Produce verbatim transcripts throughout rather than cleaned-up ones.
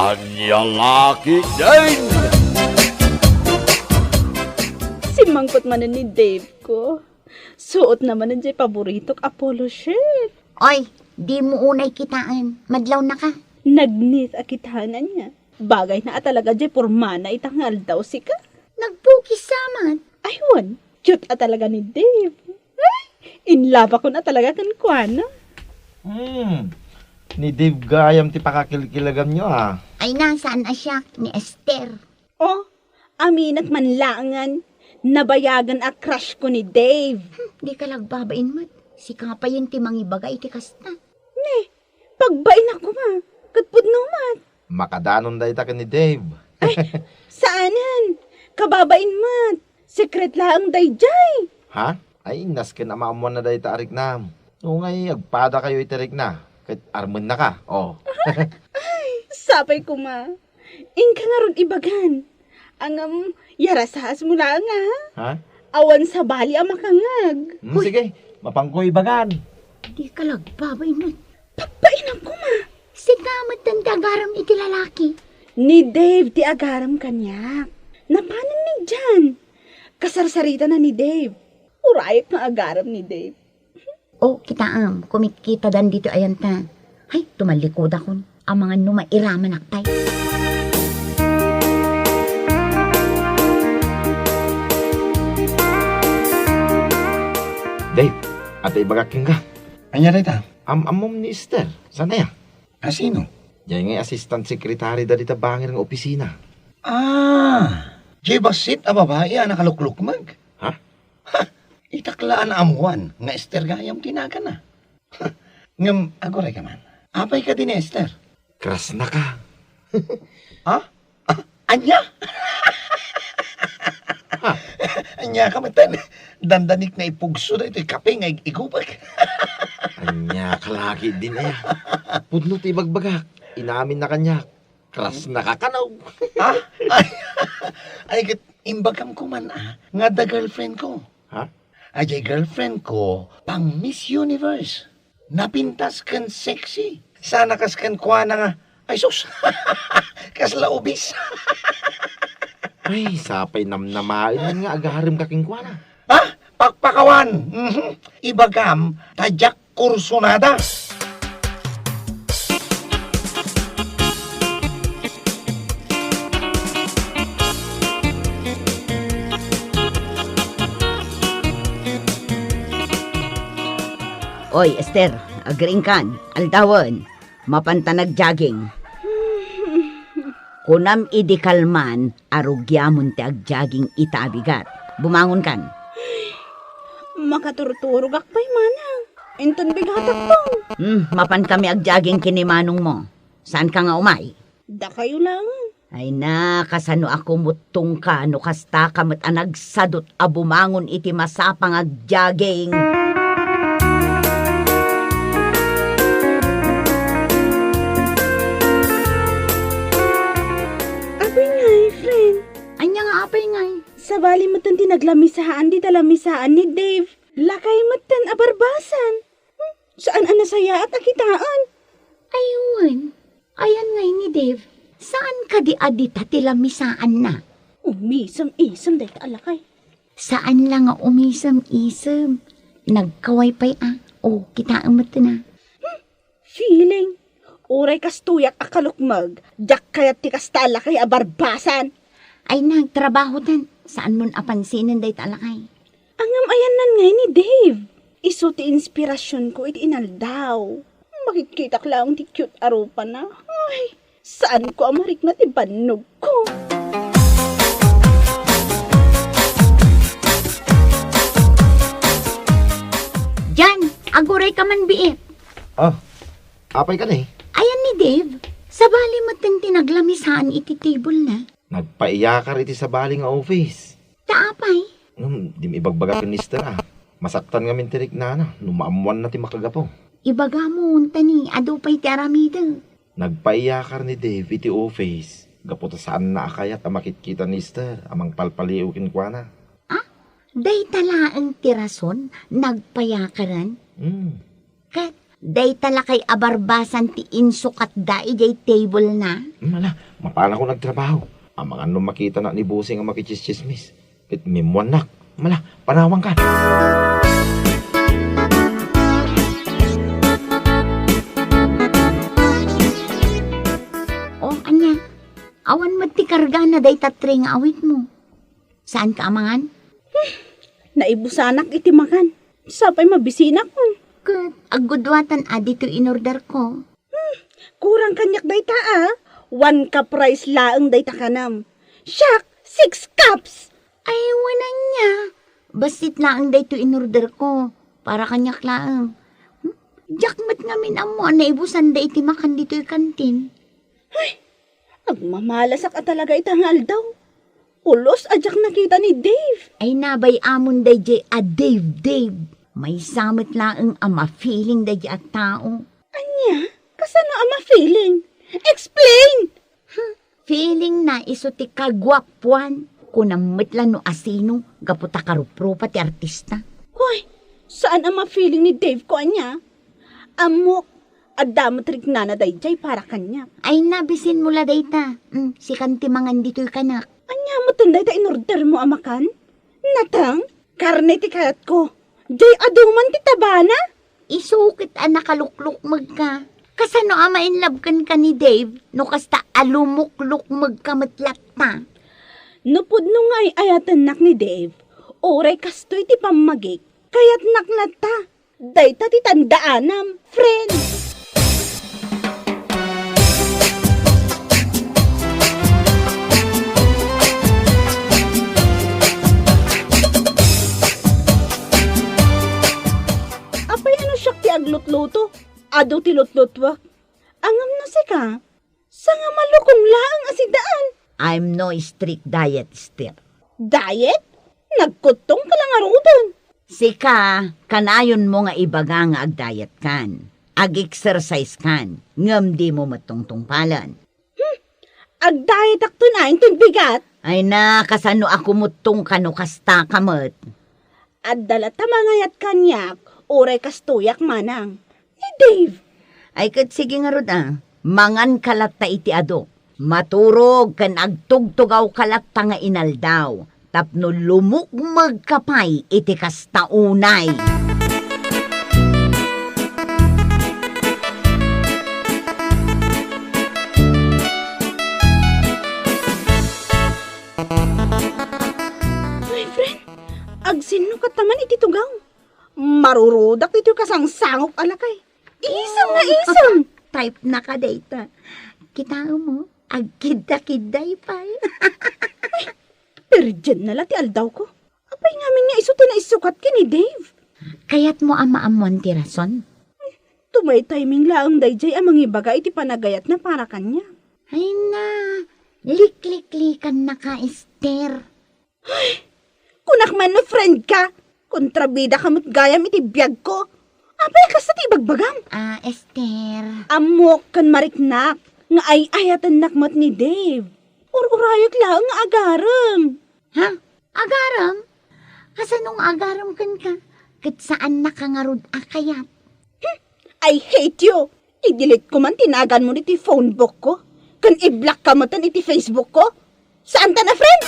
Ania la ketdin? Simmangpet manen ni Dave ko. Suot na manen jay paboritok a polo shirt. Oy, dimo unay kitaen. Madlawnaka. Nagnis a kitaen ania. Bagayna a talaga jay pormana ita nga aldaw sika. Nagpukis sa met. Ay, wen, cute a talaga ni Dave. Ay, in love ako na talaga kenkuana. Hmm, ni Dave gayam ti pakakilkilaganyo, ah. Ay na, saan a siak, ni Esther. Oh, aminak man laengen, nabayagen a crush ko ni Dave. Hmm, di ka nagbabain met. Sika pay ti mangibaga iti kasta. Ne, pagbain ako ma, ket pudno met. Makadanon dayta ken ni Dave. Ay, saanen. Kababain met. Secret laeng dayjay. Ha? Ay, nasken a maammoanna dayta a riknam. No ngay, agpadakayo iti rikna, ket armennaka, oh. Ay, sapay koma. Inka ngarud ibagan. Ngem, yarasaas mo laeng, ha? Ha? Awan sabali a makangag. Hmm, sige, mapanko ibagan. Di ka nagbabain met. Pagbainam koma. Sika met ti agarem iti lalaki. Ni Dave ti agarem kaniak. Napanen ni Jan. Kasarsaritana ni Dave. Urayek nga agarem ni Dave. O, kitaem, kumitkitadan ditoy ayanta. Hay, tumallikudakon. Amangan no mairamanak pay. Dave, adda ibagak kenka. Ania dayta? Am-ammom ni Esther, saan aya? A sino? Jay ngay assistant secretary da dita bangir nga opisina. Ah, jay bassit a babai a nakaluklukmeg? Ha? Ha! Itak la a naammoan nga Esther gayam ti nagana. Ha! Ngem aguray ka man. Apay kadi ni Esther? Crush na ka. Ha? Ah, ania? Ha? Ania ka metten? Dandanik na ipugso daytoy kape nga ig-igubek. Ania ka lagi din aya. Pudno ti ibagbagak. Inamin na kaniak. Crush na ka kano. Ha? Ay, ay, ket imbagam koma a, nga adda girlfriend ko. Ha? Ay, jay girlfriend ko, pang Miss Universe. Napintas ken sexy. Sana kas kenkuana nga, ay sus, kasla obese. Ay, sapay namnamaen nga agarem ka kenkuana. Ha? Pakpakawan! Mhm. Ibagam, ta diak kursunada. Oy, Esther, agriingkan, aldawen, mapanta nagjogging. Kunam idi kalman, arugiamon ti agjogging ita a bigat. Bumangonkan. Makaturturogak pay manang. Inton bigatak pay. Hmm, mapankami agjogging ken ni manongmo. Saanka nga umay? Dakayo laeng. Ay na, kasano a kumuttongka no kastaka met a nagsadut a bumangon iti masapang agjogging? Apay ngay, friend? Ania nga apay ngay? Sabali metten ti naglaamisaan dita laamisaan ni Dave. Lakay metten a barbasan. Hmm, saan a nasayaat a kitaen. Ay wen, ayan ngay ni Dave, saan kadi a dita ti lamisaanna? Umisem-isem dayta a lakay. Saan la nga umisem-isem. Nagkaway pay a. O, kitaem metten a. Hmm, feeling. Uray kastoyak a kalukmeg, diak kayat ti kasta a lakay a barbasan. Ay, nagtrabahotan. Saanmon a pansinen dayta a lakay. Ngem ayanna ngay ni Dave. Isu ti inspirasionko iti inaldaw. Makitkitak laeng ti cute a rupana. Ay, saanko a marikna ti bannogko. Jan, aguray ka man biit. Ah, apay kadi? Ayan ni Dave, sabali metten ti naglamisaan iti table na. Nagpaiyakar iti sabali nga office. Ta apay? Ngem, dim ibagbaga ken ni Esther a. Masaktan ngamin ti riknana no maammoanna ti makagapu. Ibagam unta ni, adu pay ti aramidek. Nagpaiyakar ni Dave iti office gapu ta saanna a kayat a makitkita ni Esther a mangpalpaliw kenkuana. Ah? Dayta laeng ti rason, nagpayakaren? Hmm. Ket Dayta lakay a barbasan ti insukatda idiay table na. Mala, mapanakon agtrabaho. Amangan no makitanak ni Bossing a makitsismis. Ket mimmuannak. Mala, panawanka. O, ania? Awan met ti kargana dayta tray nga awitmo. Saanka a mangan? Naibusanak iti mangan. Sapay mabisinak, hmm. Ket aggudduatan a ditoy inorderko. Hmm, kurang kaniak dayta, a. One cup rice laeng dayta kanam. Siak, six cups! Ay, wen ania. Bassit laeng daytoy inorderko. Para kaniak laeng. Hmm? Diak met ngamin ammo a naibusanda iti makan ditoy kantin. Ay, agmamalasak a talaga ita nga aldaw. Pulos a diak nakita ni Dave. Ay, nabay-amon daydiay a Dave, Dave. Maysa met laeng a ma-feeling daydiay a tao. Ania? Kasano a ma-feeling? Explain! Hmm, feeling na isu ti kaguapuan. Kunam met la no asino, gapu ta karuprupa ti artista. Hoy, saan a ma-feeling ni Dave ko ania? Ammok, adda met riknana daydiay para kaniak. Ay, nabisinmo la dayta. Hmm, sikan ti mangan ditoy kanak. Ania metten dayta inordermo a makan? Nateng? Karne ti kayatko. Diay adu man ti tabana? Isu ket a nakaluklukmegka. Kasano a ma-inlove kenka ni Dave no kasta a lumuklukmegka met latta? No pudno nga ay-ayatennak ni Dave, uray kastoy ti pammagik, kayatnak latta. Dayta ti tandaanam, friend. Apay a no siak ti aglutluto, adu ti lutlutuak. Ngem no sika, sanga malukong laeng a sidaan. I'm no strict diet, Esther. Diet? Nagkuttongka la ngaruden. Sika, kanayonmo nga ibaga nga agdiet kan, ag-exercise kan, ngem dimo met tungtungpalen. Hmm, agdiet akton ay inton bigat. Ay na, kasano a kumuttong kano kasta ka met? Adda latta mangayat kaniak, uray kastoyak manang. Ni Dave. Ay ket sige ngarud a, manganka latta iti adu. Maturog ken agtugtugawka latta nga inaldaw tapno lumukmegka pay iti kasta unay. My friend, agsinno ka taman iti tugaw. Marurudak iti kasangsangok a lakay. Isem nga isem! Type na ka dayta. Kitaem mo, agkidda-kidday pay. Perdienna la ti aldawko. Apay ngamin nga isu ti naisukat ken ni Dave? Kayatmo a maammuan ti rason? Tumaytaymin laeng daydiay a mangibaga iti panagayatna para kaniak. Ay na, likliklikanna ka, Esther. Ay, kunak man no friend ka, kontrabida ka met gayam iti biagko. Apay kasta ti ibagbagam? Ah, Esther. Ammok ken mariknak nga ay-ayatennak met ni Dave. Ur-urayek laeng nga agarem. Ha? Agarem? Kasano nga agarem kenka? Ket saannaka ngarud a kayat. Hmm, I hate you! I-delete ko man ti naganmo iti phone book ko, ken i-block ka metten iti Facebook ko. Saan ta na friend?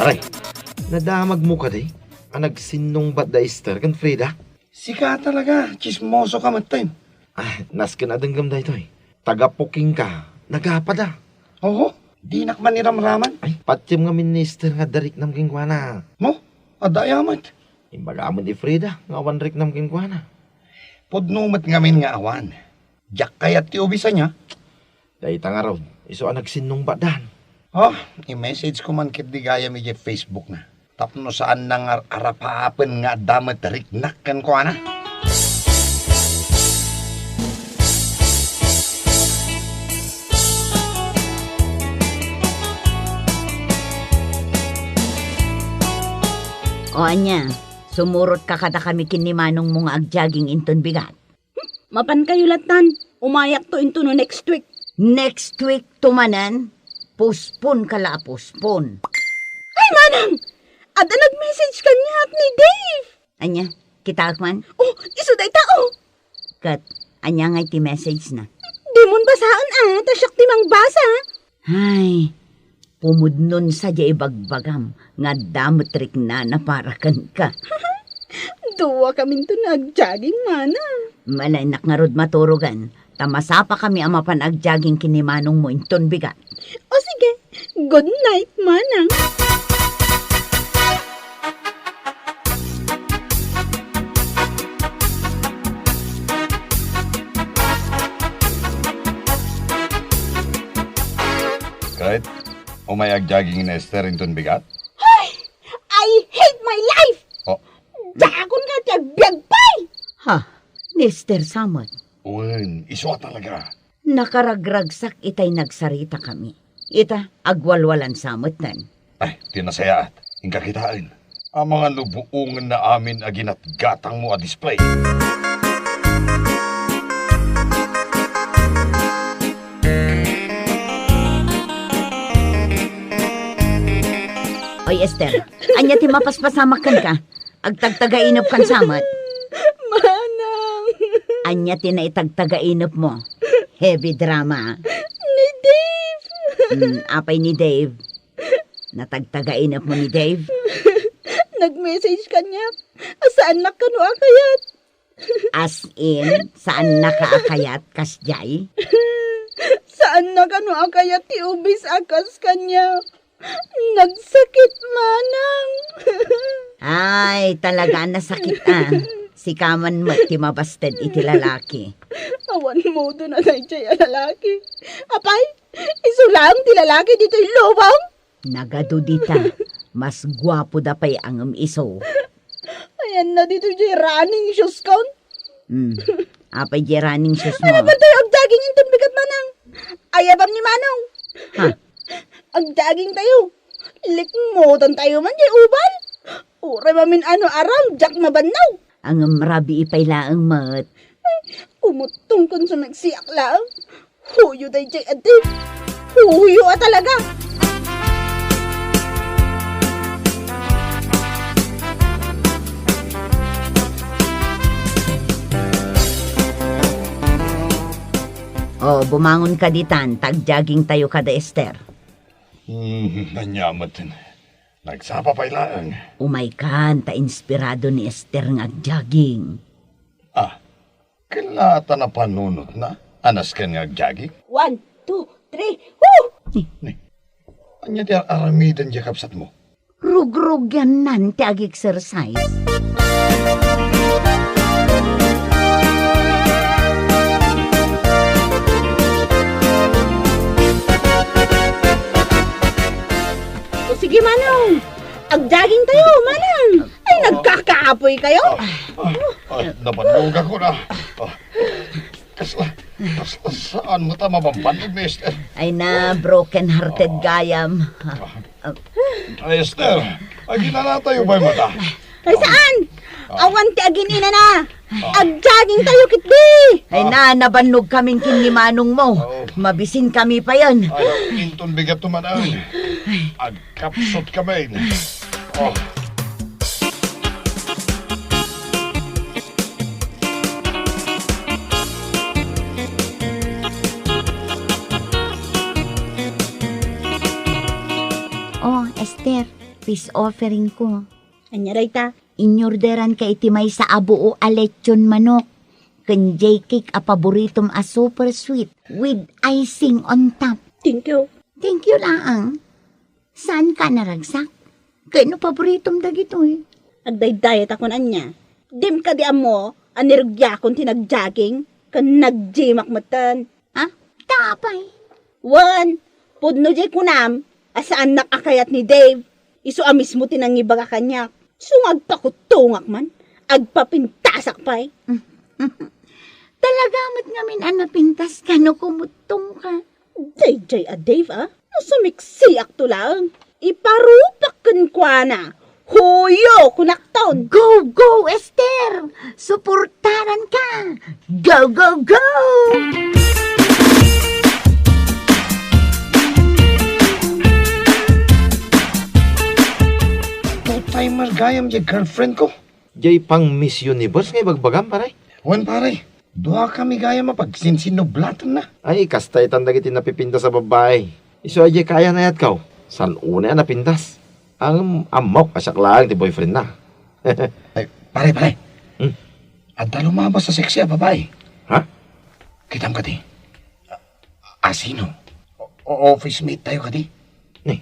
Aray, nadamagmo kadi a nagsinnungbat da Esther ken Frida? Sika talaga, tsismoso ka metten. Ah, nasken a denggem daytoy. Taga-Puking ka, nagapada. Oho, dinak man iramraman. Ay, patiem ngamin ni Esther nga adda riknam kenkuana. Mo, adda aya met? Imbagam met ni Frida nga awan riknam kenkuana. Pudno met ngamin nga awan. Diak kayat ti ubisan niya. Dayta ngarud, isu a nagsinnungbatdan. Oh, i-message ko man ketdi gayam idiay Facebook na. Tapno saan na nga arapapen nga adda met riknak kenkuana. O ania, sumurot ka kadakami ken ni manongmo nga agjogging inton bigat? Hmm, mapankayo lattan. Umayakto into no next week. Next week to manen? Postpone ka la, postpone. Ay, manang! Adda nag-message kaniak ni Dave. Ania, kitaek man? Oh, isu dayta, oh. Ket ania ngay ti message na? Dimon basaen, ah, ta siak ti mangbasa. Ay, pumudnon sadiay ibagbagam nga adda met riknana para kenka. Dua kaminto nga agjogging, manang. Malaynak ngarud maturogen, ta masapa kami a mapan agjogging ken ni manongmo inton bigat. O sige, good night, manang. Ket, umay agjogging ni Esther inton bigat? Ay! I hate my life! Oh. Dakon nga ti agbiag pay! Ha? Ni Esther sa met? Wen, isu a talaga. Nakaragragsak itay nagsarita kami. Ita, agwalwalan sa metten. Ay, ti nasayaat. Inka kitaen. Amangan no buongen na amin a ginatgatangmo a display. Oy, Esther, ania ti mapaspasamak kenka? Agtagtagainep kan sa met? Manang! Ania ti naitagtagainepmo? Heavy drama. Ni Dave! Hmm, apay ni Dave? Natagtagainepmo ni Dave? Nag-message kaniak a saannak kano a kayat. As in, saannaka a kayat kasdiay? Saannak kano a kayat ti ubis a kas kaniak. Nagsakit, manang. Ay, talaga, nasakit a. Sika man met ti mabasted iti lalaki. Awan modon a daydiay a lalaki. Apay, isu laeng ti lalaki ditoy lubong? Nagadu dita, mas guapoda pay a ngem isu. Ayanna ditoy diay running shoes kon. Hmm. Apay diay running shoes mo? Ano ba tayo agjogging inton bigat, manang? Ayabam ni manong. Ha? Agjogging tayo. Likmotan tayo man diay ubal. Uray mamin ano aram, diak mabannaw. Ngem rabii pay laeng met. Ay, kumuttong kon sumiksiak laeng. Huyo daydiay a Dave. Huyo a talaga. O, bumangon ka ditan, ta agjogging tayo kada Esther. Hmm, ania met. Nagsapa pay laeng. Umaykan, ta inspirado ni Esther nga agjogging. Ah, Kella ta napanunotna a nasken nga agjogging? One, two, three, woo! Ni, ania ti ar-aramiden diay kabsatmo? Rugrugyannan ti ag-exercise. O sige, manong. Agjogging tayo, manang. Ay, nagkakaapoy kayo? Ah, ah, ah, nabannogak ko na. Ah, kasla, kasla, saan mo ta mabambannog, mister? Ay na, broken-hearted gayam. Ah. Ah, Esther, aginana tayo ba mata? Ay, saan? Ah. Awan ti aginina na. Ah. Agjogging tayo, kitdi. Ay na, nabannog kamin kin ni manong mo. Oo. Mabisin kami payen. Ay, inton bigat tuman ay. Ag- Kapsut kami. Oh. Oh, Esther, peace offering ko. Ania dayta? Inorderan ka iti maysa a buo a lechon manok, ken diay cake a paboritom a super sweet with icing on top. Thank you. Thank you laang. Saanka a naragsak? Ket no paboritom dagitoy? Agdaydayatakon ania? Dim kadi ammo a nirugiakon ti nag-jogging ken nag-gymak metten? Ah, ta apay? Wen, pudno diay kunam a saannak a kayat ni Dave. Isu a mismo ti nangibaga kaniak. Isu nga agpakuttongak man, agpapintasak pay. Talaga met ngamin a napintaska no kumuttongka. Daydiay a Dave, a? No sumiksiakto laeng, iparupak kenkuana. Huyo, kunakton. Go, go, Esther! Suportaran ka! Go, go, go! Two-timer gayam diay girlfriend ko. Diay pang Miss Universe nga ibagbagam, pare? Wen, pare. Dua kami gayam a pagsinsinublatanna. Ay, kasta itan dagiti napipintas a babbai. Isu a diay kaya nayatkaw. Saan unay a napintas? Am-, ammok a siak laeng ti boyfriendna. Ay, pare, pare. Hmm? Adda lumabas a sexy a babai. Ha? Kitam kadi? A-, asino? O-, office mate tayo kadi? Ni,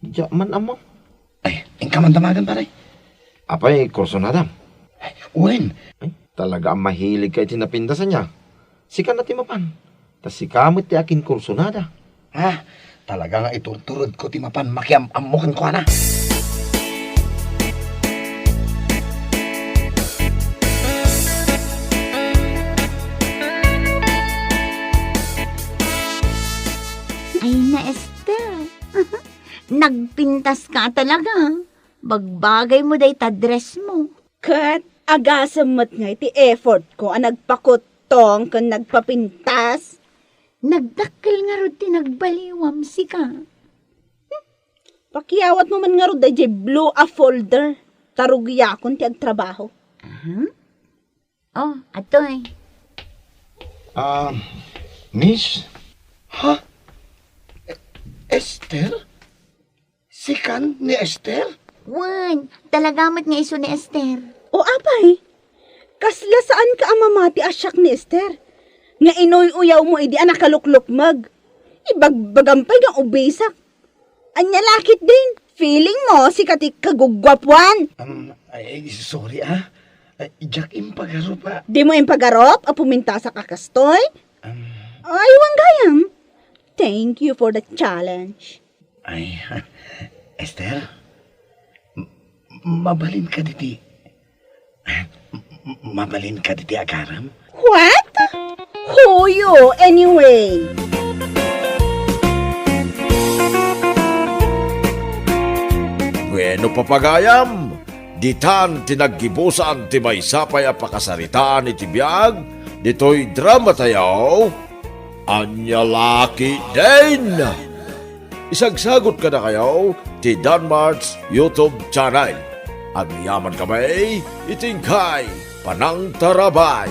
diak man ammo. Ay, inka man damagen, pare. Apay, kursunadam? Ay, wen. Ay, talaga a mahilig ka iti napintas ania. Sika na ti mapan. Ta sika met ti akinkursunada. Ha? Talaga nga iturturedko ti mapan makiam-ammo kenkuana. Ay, na, Esther. Nagpintas ka talaga. Bagbagay mo dayta dress mo. Ket agasem met ngay ti effort ko a nagpakuttong ken nagpapintas. Nagdakkel ngarud ti nagbaliwam, sika. Hmm. Pakiawat mo man ngarud daydiay blue a folder. Ta rugiakon ti agtrabaho. Aha. Oh, atoy. Ah, Miss? Ha? E-, Esther? Sikan ni Esther? Wen, talaga met nga isu ni Esther. O apay, kasla saanka a mamati a siak ni Esther? Nga inuy-uyaw mo idi a nakaluklukmeg. Ibagbagam pay nga obesak. Ania la ketdin? Feeling mo, sika ti kagugguapuan? Um, ay, sorry, ah. Ay, diak impagarup, ah. Dimo impagarup a pumintasak a kastoy? Um, Ay, wen gayam. Thank you for the challenge. Ay, Esther, m-, mabalin ka diti, m-, mabalin ka diti agaram? What? Huyo, anyway. Bueno, papagayam, ditan ti naggibusan ti maysa pay a pakasaritaan iti biag ditoy drama tayo. Ania la ketdin? Isagsagot kadakayo ti Danmart's YouTube channel. Agyaman kami iti inkay panangtarabay.